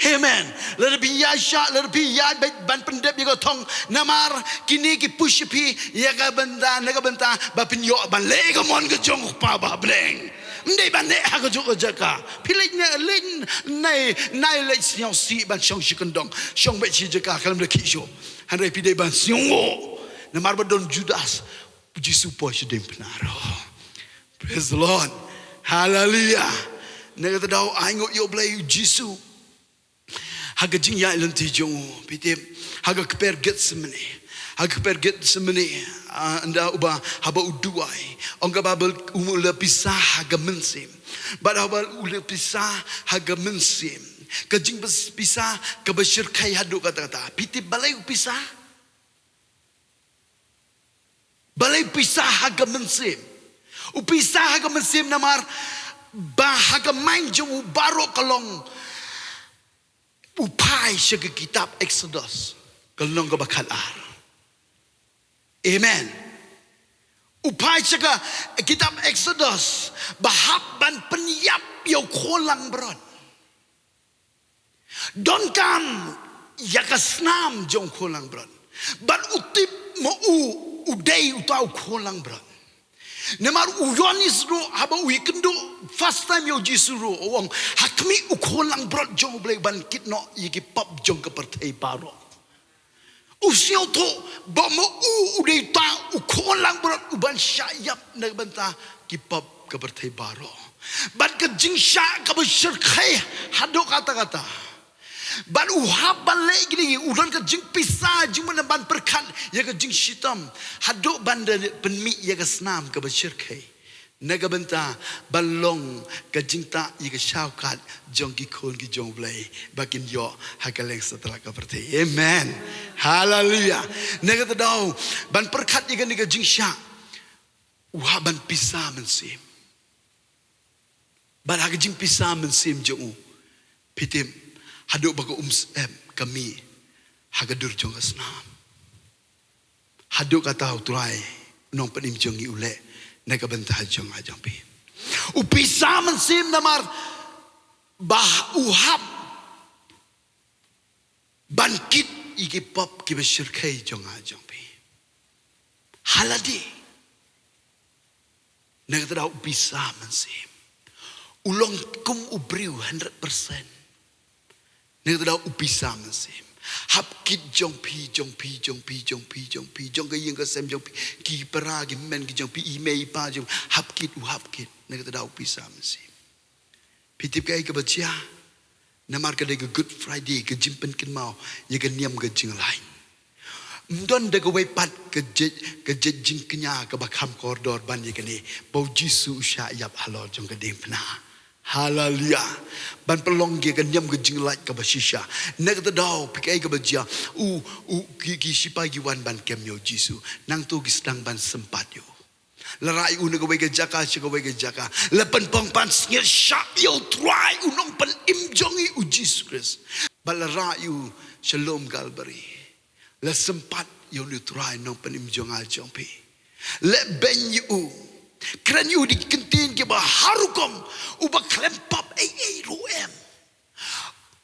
Amen. Lada phi ïaid shah, lada phi ïaid ban, ban pyndep ïa ka thong, namar kine ki push phi ïa ka bynta, na ka bynta ba phin ïoh ban leh ïa ka mon ka jong U Kpa ba ha bneng. Ym dei ban leh ha kajuh ka jaka. Phi leit ne, leit nai, nai leit sngewsih ban shong shi kyndong, shong beit shi jaka, khlem da khih shuh. Hynrei phi dei ban sngewnguh. Namar ba don Judas, U Jisu poi sha ding pynaroo. Praise the Lord. Hallelujah. Na kata ka daw ai nguh ïa U Blei, U Jisu. Ha ka jingïaid lynti jong u, phi tip, ha ka kper Getsemane. Ha ka kper Getsemane, ah, ynda uba, haba u duwai. Ong ka Baibl u la pisa ha ka mynsiem. Bad haba u la pisa ha ka mynsiem, ka jingpisa kaba shyrkhei haduh katta katta. Phi tip balei u pisa? Balei u pisa ha ka mynsiem? U pisa ha ka mynsiem namar ba ha ka mind jong u baroh ka long u phai sha ka kitab Exodus, ka lynnong kaba khatar. Amen. U phai sha ka kitab Exodus, ba hap ban pynïap ïa u khun langbrot. Donkam ïa ka snam jong u khun langbrot. Bad u tip ma u, u dei uta u khun langbrot. Namar u Ïoannis ruh haba u ïakynduh first time ïa u Jisu ruh, u ong, ha khmih u khun langbrot jong U Blei ban kit noh ïa ki pop jong ka pyrthei baroh. U sngewthuh ba ma u u dei uta u khun langbrot uban shah ïap na ka bynta ki pop ka pyrthei baroh. Bad ka jingshah kaba shyrkhei haduh katta katta. Bad u hap ban leh kine, u don ka jingpisa, jingmut ban pyrkhat ïa ka jingshitom haduh ban da pynmih ïa ka snam kaba shyrkhei. Na ka bynta ban long ka jingtah ïa ka shawkat jong ki khun ki jong U Blei ba kin ïoh ha ka leng satlak ka pyrthei. Amen. Haleluya. Na kata ka daw ban pyrkhat ïa kane ka jingshah, u hap ban pisa mynsiem. Bad ha ka jingpisa mynsiem jong u, phi tip, haduh ba ka um syep ka mih ha ka dur jong ka snam. Haduh kata U Trai, u Nongpynim jong ngi u leh na ka bynta jong nga jong phi. U pisa mynsiem namar ba u hap ban kit ïa ki pop kiba shyrkhei jong nga jong phi. Ha lade. Na kata ka daw u pisa mynsiem. U long kum u briew hundred percent. Na kata ka daw u pisa mynsiem. Hap kit jong phi, jong phi, jong phi, jong phi, jong phi, jong ka ïing ka sem jong phi, ki para ki hynmen ki jong phi, i mei i pa jong, hap kit, u hap kit. Na kata ka daw u pisa mynsiem. Phi tip kaei kaba jia? Namar ka dei ka Good Friday, ka jingpynkynmaw ïa ka niam ka jinglait. Ym don da kawei pat ka jait, ka jait jingkñia kaba kham kordor ban ïa kane, ba u Jisu u shah ïap halor jong ka diengphna. Haleluya. Ban pynlong ïa ka niam ka jinglait kaba shisha. Na kata ka daw phi, kaei kaba jia? U, u, ki, ki shipai ki wan ban kem ïa u Jisu. Nangta ki sdang ban sympat ïa u. La rah ïa u na kawei ka jaka sha kawei ka jaka. La pynpong pansngiat shah ïa u Trai, u nongpynim jong ngi u Jisu Khrist. Bad la rah ïa u sha lum Kalbari. La sympat ïa une u Trai nongpynim jong nga jong phi. Leh beiñ ïa u. Kren ïa u da ki kyntien kiba har rukom. Uba khlem pap ei ei ruh em.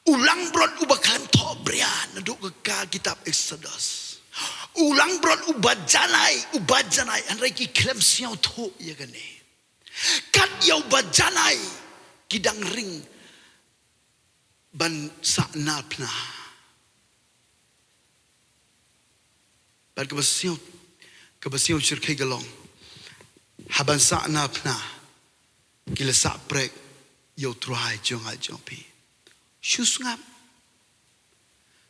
U langbrot uba khlem thohbria, naduh ka kitab Exodus. U langbrot uba janai, uba janai, hynrei ki khlem sngewthuh ïa kane. Kat ïa uba janai, ki dang ring ban sah na phna. Bad kaba sngew, kaba sngew shyrkhei ka long, ha ban sah na phna, ki la sah prek ïa u Trai jong nga jong phi. Shu sngap.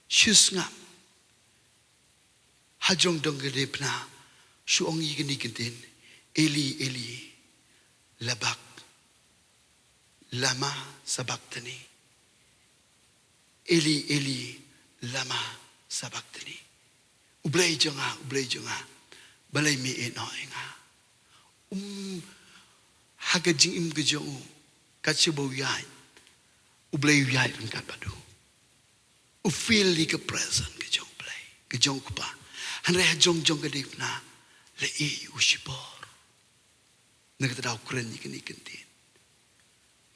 Shu sngap. Ha jong dong ka diengphna, shu ong ïa kine ki kyntien: Eli, Eli, labak, lama sabakhtani. Eli, Eli, lama sabakhtani. U Blei jong nga, U Blei jong nga, balei me ïehnoh ïa nga? Um, ha ka jingim ka jong u, kat shaba u ïaid, U Blei u ïaid ryngkat bad u. U feel ïa ka presence ka jong U Blei, ka jong u Kpa. Hynrei ha jong jong ka diengphna, la ïeh ïa u shipor. Na kata ka daw kren ïa kine ki kyntien.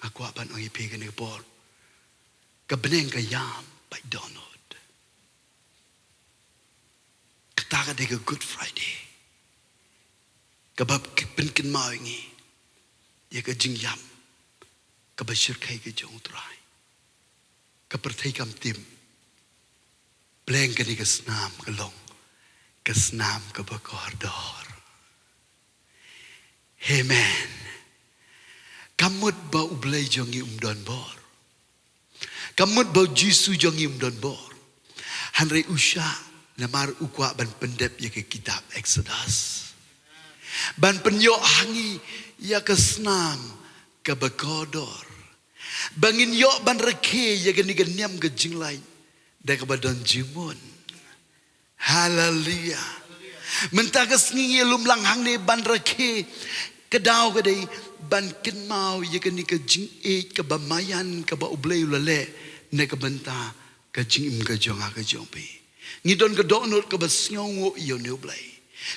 Nga kwah ban ong ïa phi kane ka por, ka bneng ka ïam bad dohnud. Kata ka dei ka Good Friday, kaba pynkynmaw ïa ngi ïa ka jingïap kaba shyrkhei ka jong u Trai. Ka pyrthei kam tip, balei kane ka snam ka long ka snam kaba kordor. Amen. Kam mut ba U Blei jong ngi um don bor. Kam mut ba u Jisu jong ngi um don bor. Hynrei u shah namar u kwah ban pyndep ïa ka kitab Exodus, ban pynïoh ha ngi ïa ka snam kaba kordor, ba ngin ïoh ban rakhe ïa kane ka niam ka jinglait da kaba don jingmut. Haleluya. Mynta ka sngi ngi lum lang hangne ban rakhe. Ka daw ka dei ban kynmaw ïa kane ka jingïeit kaba maïan kaba U Blei u la leh na ka bynta ka jingim ka jong nga ka jong phi. Ngi don ka dohnud kaba sngewnguh ïa une U Blei.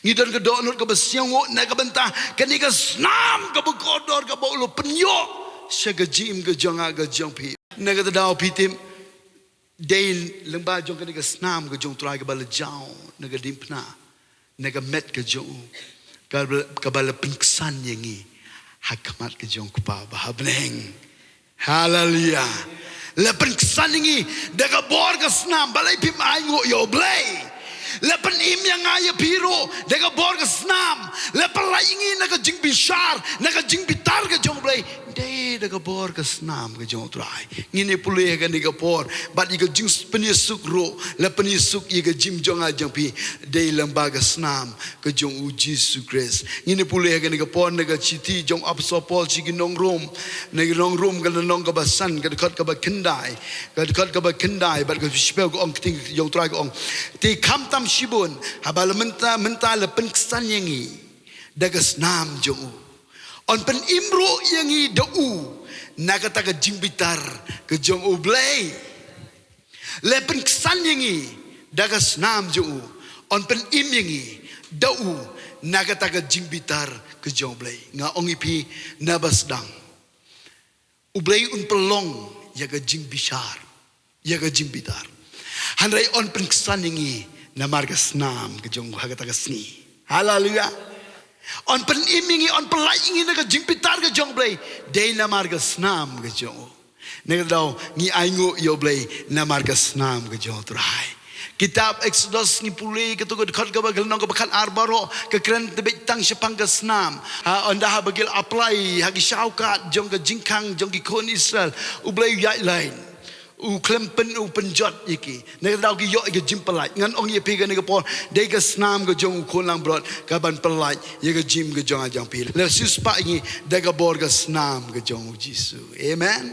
Ngi don ka dohnud kaba sngewnguh na ka bynta kane ka snam kaba kordor kaba u la pynïoh sha ka jingim ka jong nga ka jong phi. Na kata ka daw phi tip, dei lyngba jong kane ka snam ka jong u Trai kaba la jaw na ka diengphna, na ka met ka jong u, kaba, kaba la pynksan ïa ngi ha khmat ka jong u Kpa ba ha bneng. Haleluya. La pynksan ïa ngi da ka bor ka snam, balei phim ainguh ïa U Blei? La pynim ïa nga ïa phi ruh da ka bor ka snam. La pynlait ïa ngi na ka jingbishar, na ka jingbitar ka jong U Blei, dei da ka bor ka snam ka jong u Trai. Ngin ïa pule ha kane ka por, bad ïa ka jingpynïasuk ruh, la pynïasuk ïa ka jingim jong nga jong phi, dei lyngba ka snam ka jong u Jisu Khrist. Ngin ïa pule ha kane ka por na ka shithi jong u Apostol Paul sha ki nong Rom, na ki nong Rom ka lynnong kaba san, ka dkhot kaba khyndai, ka dkhot kaba khyndai bad ka shiphew, ka ong, ka ktien jong u Trai ka ong: Te khamtam shibun, haba la mynta, mynta la pynksan ïa ngi da ka snam jong u, yn pynim ruh ïa ngi da u na kata ka jingbitar ka jong U Blei. La pynksan ïa ngi da ka snam jong u, yn pynim ïa ngi da u na kata ka jingbitar ka jong U Blei. Nga ong ïa phi na ba sdang, U Blei un pynlong ïa ka jingbishar, ïa ka jingbitar, hynrei yn pynksan ïa ngi namar ka snam ka jong u ha kata ka sngi. Haleluya. Yn pynim ïa ngi, yn pynlait ïa ngi na ka jingbitar ka jong U Blei, dei namar ka snam ka jong u. Na kata ka daw ngi ainguh ïa U Blei namar ka snam ka jong u Trai. Kitab Exodus ngi pule kato ka dkhot kaba, ka lynnong kaba khatar baroh, ka kren tbit tang shaphang ka snam. Ha, ynda haba ki la apply ha ki shawkat jong ka jingkhang jong ki khun Israel, U Blei u ïaid lait. U khlem pyn, u pynjot ïa ki. Na kata ka daw ki ïoh ïa ka jingpyllait. Ngan ong ïa phi kane ka por, dei ka snam ka jong u khun langbrot kaban pyllait ïa ka jingim ka jong nga jong phi. La siewspah ïa ngi da ka bor ka snam ka jong u Jisu. Amen.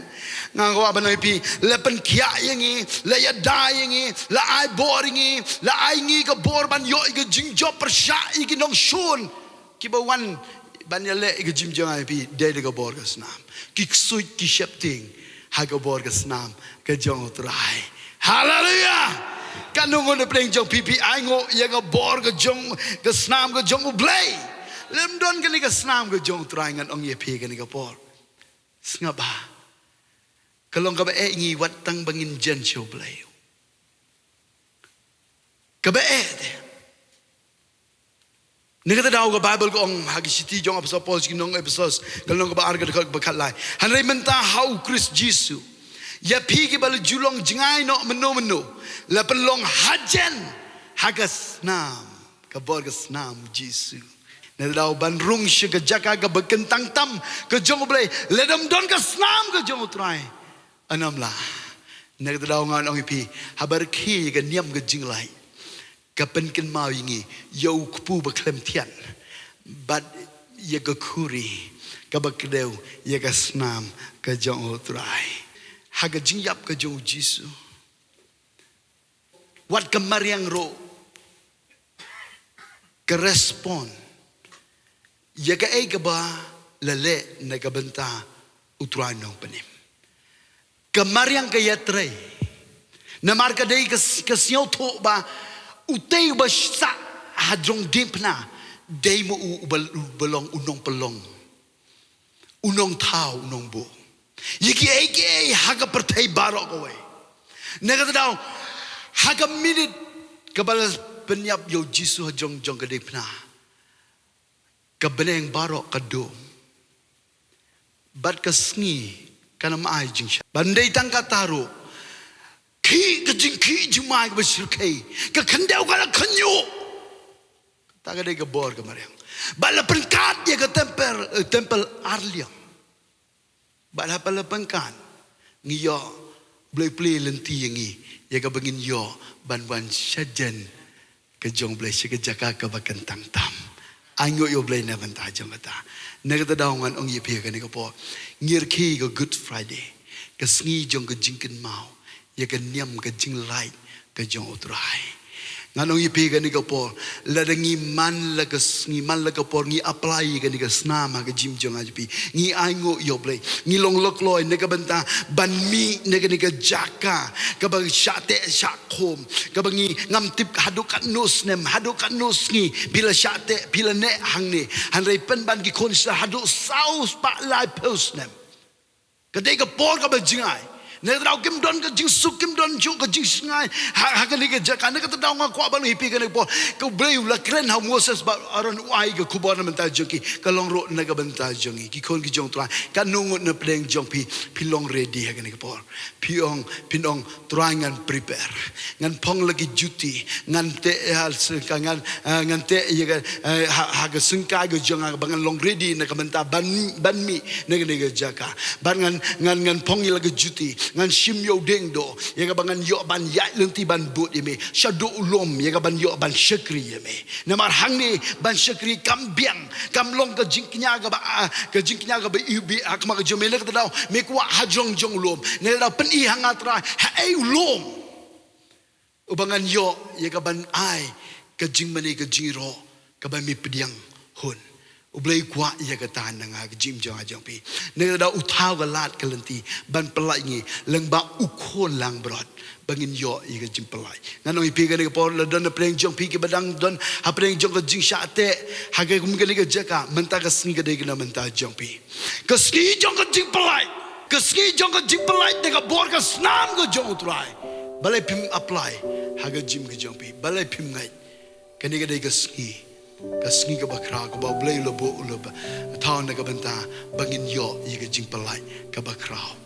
Nga kwah ban ong ïa phi, la pynkhiah ïa ngi, la ïada ïa ngi, la ai bor ïa ngi, la ai ngi ka bor ban ïoh ïa ka jingjop pyrshah ïa ki nongshun kiba wan ban ïaleh ïa ka jingim jong nga ïa phi, dei da ka bor ka snam. Ki ksuid ki sheptieng ha ka bor ka snam ka jong u Trai. Haleluia. Katno ngut na pdeng jong phi phi ainguh ïa ka bor ka jong, ka snam ka jong u Blei? Lym don kane ka snam ka jong u Trai, ngan ong ïa phi kane ka por, sngap bha. Ka long kaba eh ngi wat tang ba ngin jan sha u Blei. Kaba eh te. Na kata ka daw ka Baibl ka ong ha ka shithi jong u Apostol Paul sha ki nong Ephesos, ka lynnong kaba ar, ka dkhot kaba khatlai: Hynrei mynta ha u Khrist Jisu, ïa phi kiba la ju long jngai noh mynno mynno, la pynlong hajan ha ka snam, ka bor ka snam u Jisu. Na kata ka daw ban rung sha ka jaka kaba kyntang tam ka jong u Blei, lada ym don ka snam ka jong u Trai, ym lah. Na kata ka daw ngan ong ïa phi, haba rkhie ïa ka niam ka jinglait, ka pynkynmaw ïa ngi ïa u kpu ba khlem thiat bad ïa ka khuri kaba kdew ïa ka snam ka jong u Trai. Ha ka jingïap ka jong u Jisu, wat ka mariang ruh ka respond ïa kaei kaba la leh na ka bynta u Trai Nongpynim. Ka mariang ka ïatrei. Namar ka dei ka s-, ka sngewthuh ba utei uba sah ha jrong diengphna dei mo u uba, uba long u nongpynlong, u nongthaw, u nongbuh ïa kiei kiei ha ka pyrthei baroh kawei. Na kata ka daw, ha ka minit kaba la pynïap ïa u Jisu ha jrong, jrong ka diengphna, ka bneng baroh ka dum. Bad ka sngi kan ym ai jingshah. Ban dei tang kata ruh, khih ka jingkhih jingmai kaba shyrkhei, ka khyndew ka la khynñiuh. Kata ka dei ka bor ka mariang. Bad la pynkhat ïa ka templ, eh, templ ar liang. Bad haba la pynkhat, ngi ïoh, u Blei u plie lynti ïa ngi ïa kaba ngin ïoh ban wan shajan ka jong u Blei sha ka jaka kaba kyntang tam. Ainguh ïa u Blei na ka bynta jong kata. Na kata ka daw ngan ong ïa phi kane ka por, ngi rkhie ka Good Friday, ka sngi jong ka jingkynmaw ïa ka niam ka jinglait ka jong u Trai. Ngan ong ïa phi kane ka por, lada ngi man la ka s-, ngi man la ka por ngi apply ïa kane ka snam ha ka jingim jong nga jong phi, ngi ainguh ïa u Blei, ngi long lok loi na ka bynta ban mih na kane ka jaka kaba shah teh shah khum, kaba ngi ngam tip haduh katno snem, haduh katno sngi phi la shah teh, phi la neh hangne. Hynrei pynban ki khun Israel haduh saw spah laiphew snem. Ka dei ka por kaba jngai. Na kata ka daw kim don ka jingsuk, kim don shuh ka jingsngai ha, ha kane ka jaka. Na kata ka daw nga kwah ban ong ïa phi kane ka por, ka Blei u la kren ha u Moses bad Aaron, u ai ka khubor na bynta jong ki, ka long ruh na ka bynta jong ngi, ki khun ki jong u Trai. Katno ngut na pdeng jong phi phi long ready ha kane ka por? Phi ong, phin ong, Trai, ngan prepare, ngan phong la ki juti, ngan teh, eh, ha ka syngkai, ngan, eh, ngan teh ïa ka, eh, ha, ha ka syngkai ka jong nga ba ngan long ready na ka bynta ban, ban mih na kane ka jaka. Bad ngan, ngan, ngan phong ïa la ka juti, ngan shim ïa u dieng doh ïa kaba ngan ïoh ban ïaid lynti ban bud ïa me, shaduh u lum ïa kaban ïoh ban shakri ïa me. Namar hangne ban shakri kam biang, kam long ka jingkñia kaba, ah, ka jingkñia kaba iwbih ha khmat ka jong me. Na kata ka daw me kwah ha jrong jong u lum. Na kata ka daw pyni ha nga Trai, haei u lum uba ngan ïoh ïa kaban ai ka jingmane ka jingïaroh kaba me pdiang hun. U Blei u kwah ïa kata na nga ha ka jingim jong nga jong phi. Na kata ka daw u thaw ka lad ka lynti ban pyllait ngi lyngba u khun langbrot ba ngin ïoh ïa ka jingpyllait. Ngan ong ïa phi kane ka por, la don na pdeng jong phi kiba dang don ha pdeng jong ka jingshah teh ha ka kum kane ka jaka, mynta ka sngi ka dei ka na bynta jong phi. Ka sngi jong ka jingpyllait, ka sngi jong ka jingpyllait da ka bor ka snam ka jong u Trai. Balei phim apply ha ka jingim ka jong phi? Balei phim ngeit? Kane ka dei ka sngi, ka sngi kaba khraw kaba u Blei u la buh, u la ba, thaw na ka bynta ba ngin ïoh ïa ka jingpyllait kaba khraw.